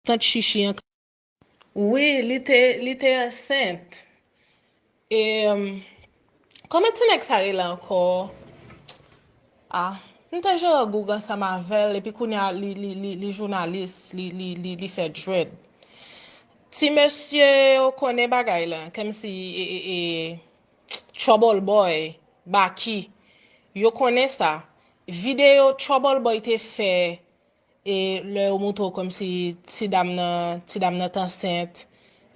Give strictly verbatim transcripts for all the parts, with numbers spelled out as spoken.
matant Chichi an. Wi, li te, li te ansent. E, um, kòman ti nèg sa rele ankò? Ah, m te jere Google ansanm avè l, epi kounye a li, li, li, li jounalis, li, li, li, li fè dread. Ti mesye yo konnen bagay la, kòmsi e, e, e, Trouble Boy, Baky, yo konnen sa. Videyo Trouble Boy te fè e lè yo montre w kòmsi ti dam nan, ti dam nan t ansent,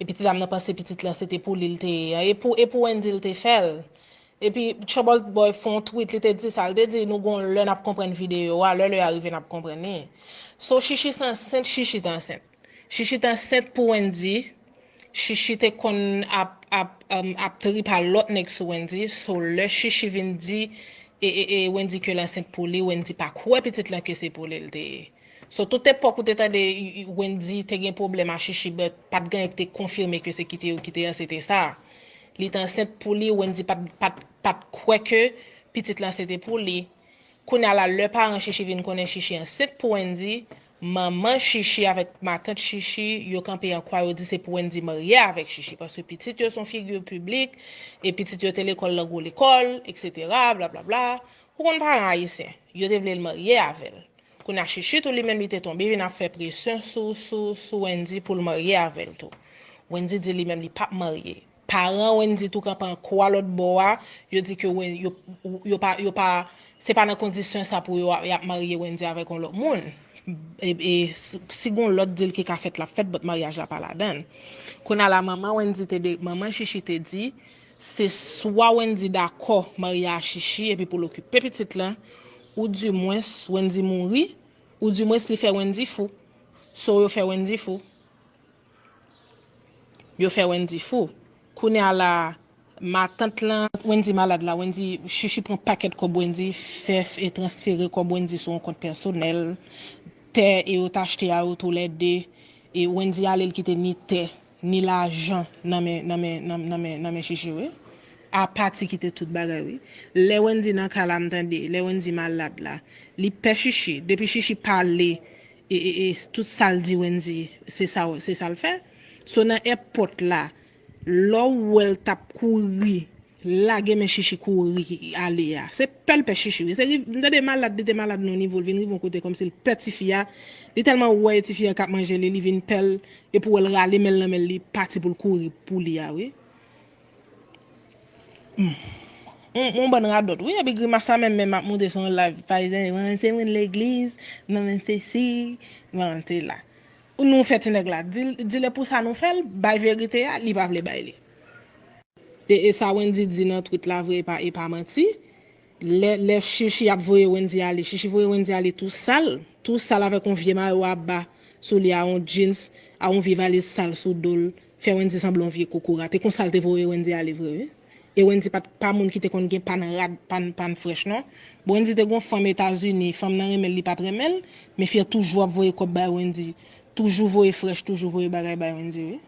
epi ti dam nan panse pitit lan se te pou li l te ye an. E pou, e pou Wendy l te fè l. Epi Trouble Boy fè yon tweet, li te di sa, li te di, "Nou gon lè n ap konprann videyo a, lè lè a rive n ap konprann li." So, Chichi se ansent, Chichi te ansent. Chichi te ansent pou Wendy. Chichi te konn ap, ap, um, ap trip a lòt nèg sou Wendy. So, lè Chichi vin di e, e, e Wendy ke l ansent pou li, Wendy pa kwè pitit lan ke se pou li l te ye. So, tout epòk ou te tande i- i- Wendy te gen pwoblèm a Chichi, but pa t gen anyen ki te konfime ke se kite yo ki te ansent, se te sa. Li te ansent pou li, Wendy pa t, pa t, pa t kwè ke pitit lan se te pou li. Kounye a la, lè paran Chichi vin konnen Chichi ansent pou Wendy, manman Chichi avèk matant Chichi, yo kanpe an kwa, yo di se pou Wendy marye avèk Chichi, paske pitit yo se yon figi piblik, e pitit yo te lekòl nan gwo lekòl, et cetera, blablabla. Ou konn paran ayisyen, yo te vle l marye avè l. Kounye a Chichi tou li menm li te tonbe vin ap fè presyon sou, sou, sou Wendy pou l marye avè l tou. Wendy di li menm li p ap marye. Paran Wendy tou kanpe an kwa lòt bò a, yo di ke Wen- yo, yo pa, yo pa, se pa nan kondisyon sa pou yo y ap marye Wendy avèk yon lòt moun. E, e si, si gon lòt deal ki ka fèt, l ap fèt, but maryaj la pa ladan l. Kounye a la, manman Wendy te de, manman Chichi te di, se swa Wendy dakò marye a Chichi epi pou l okipe pitit lan, ou dimwens Wendy mouri, ou dimwens li fè Wendy fou. So, yo fè Wendy fou. Yo fè Wendy fou. Kounye a la, matant lan, Wendy malad la, Wendy, Chichi pran pakèt kòb Wendy, fè e transfere kòb Wendy sou yon kont pèsonèl. Tè e yo t achte a yo toulède. E Wendy ale, l kite ni tè, ni lajan nan men, nan men, nan, nan men, nan men Chichi, wi. Apa ti kite tout bagay, wi. Lè Wendy nan ka la, m tande, lè Wendy malad la, li pè Chichi. Depi Chichi pale, e, e, e, tout sa l di Wendy, se sa, se sa l fè. So, nan èpòt la, lè w wè l t ap kouri, lage men Chichi kouri ale a. Se pè l pè Chichi, wi. Se riv-, m tande malad, li te malad nan yon nivo, l vin rive yon kote kòmsi l pè tifi a. Li tèlman wè tifi a k ap manje li, li vin pè l, epi w wè l rale men l nan men l, li pati pou l kouri pou li a, wi. Hmm. Yon, yon bann radòt, wi, epi grimas sa menm, menm ap monte sou yon live. Pa egzanp, mwen se moun legliz, mwen se si, mwen se la. Nou fè ti nèg la, di, di lè pou sa nou fè l, bay verite a, li pa vle bay li. E, e sa Wendy di nan tweet la vre, e pa, e pa manti. Lè, lè Chichi ap voye Wendy ale, Chichi voye Wendy ale tou sal, tou sal avèk yon vye mayo aba sou li a, yon jeans, a yon vye valiz sal sou do l, fè Wendy sanble yon vye kokorat. E konsa l te voye Wendy ale vre, wi. E Wendy pa t, pa moun ki te konn gen pann rad, pann, pann frèch, non. Bon, Wendy te gon fanm Etazini, fanm nan renmen l, li pa t renmen l, men fi an toujou ap voye kòb bay Wendy. Toujou voye frèch, toujou voye bagay bay Wendy, wi.